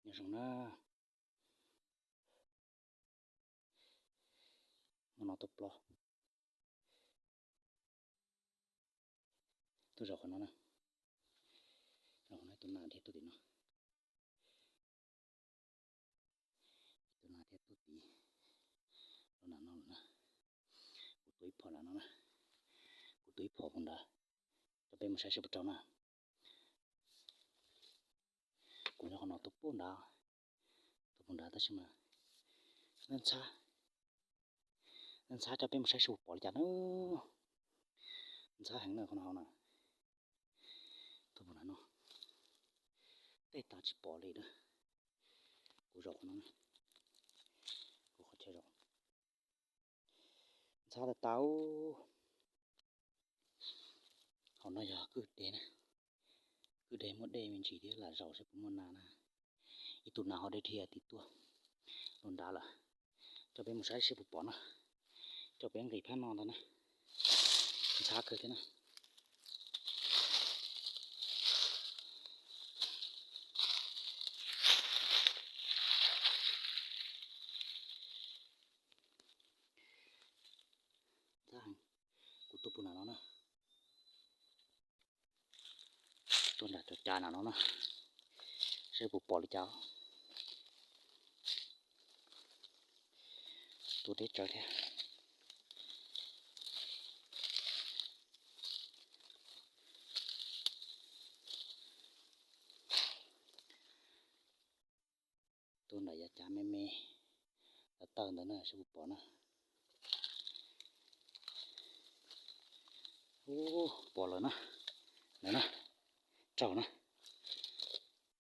Nyob zoo na, muaj no tuaj plob, tuaj zaum qhov no na, zaum qhov no tus nas thiaj tuaj tim no, tus nas thiaj tuaj tim lub nas no lawm na. Kuv tua ib phom nram no na, kuv tua ib phom puag nrad, coj peb mus saib seb puas raug na. Kuv nyob qhov no tuaj puag nrad, tuaj puag nrad tab sis mas ntxhab, ntxhab, coj peb mus saib seb puas pom li cas na. Ntxhab heev na qhov no na. Tuaj puag nrad no, tej tas tsis pom li na. Kuv zaum qhov no, kuv qhov chaw zaum, ntxhab tas tas. Hauv no yog kwj deg na, kwj deg muaj dej me ntsis thiab, lam zaum seb puas muaj nas na. Ib tug nas ho deb dhia tim tuaj lub nrad lawm. Coj peb mus saib seb puas pom na, coj peb nqis phab no ntag na. Ntxhab kawg thiab na. Ntxhab heev, kuv tuaj puag nram no na, tuaj nram cov cav nram no na, seb puas pom li cas. Tuaj deb tsawv thiab. Tuaj nram yav cav me me, tawv tawg ntawd na seb puas pom na. Ub, pom lawm na, lawm na, raug na,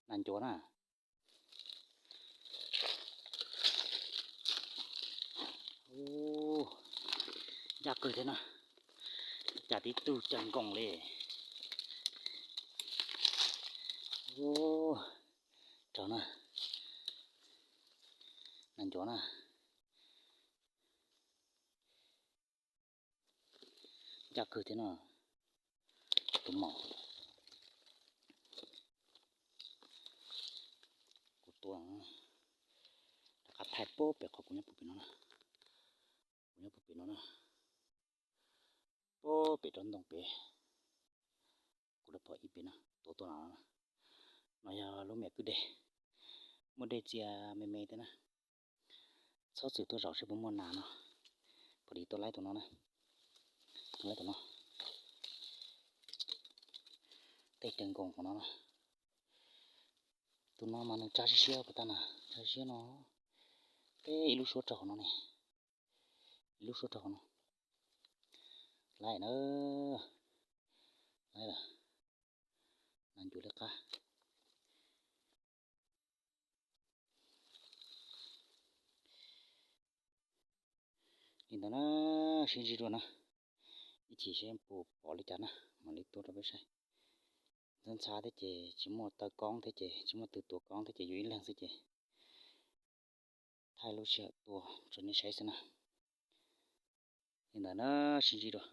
nas ncuav na. Ub, ncaj kawg thiab na, cas tib tug caw nkoos li. Ub, raug na, nas ncuav na. Ncaj kawg thiab no, tus maum. Kuv tua rov qab thaij pem qhov kuv nyob puag pem no na, kuv nyob puag pem no na, pem roob ntoo pem, kuv lawv pom ib pem no, tua tuaj no. No yog lub me kwj deg, muaj dej txias me me thiab na. Txhob txwm tuaj zaum seb puas muaj nas no. Pom li tuaj laib tus no na, tuaj laib tus no, tej caw nkoos qhov no na. Tus no mas nws tsa siab siab puas tag na, tsa siab no. Teb ib lub suab raug qhov no ne, ib lub suab raug qhov no. Laib na, laib lawm, nas ncuav liab qab. Li ntawd na, sib ntsib dua na, ib chim seb puas pom li cas na, mam li tuaj rau peb saib. Ntxhab ntxhab thiab ces tsis muaj taw koob thiab ces tsis muaj twg tua koob thiab ces yus ib leeg xwb ces thaij lub sij hawm tua rau nej saib xwb na. Li ntawd na, sib ntsib dua.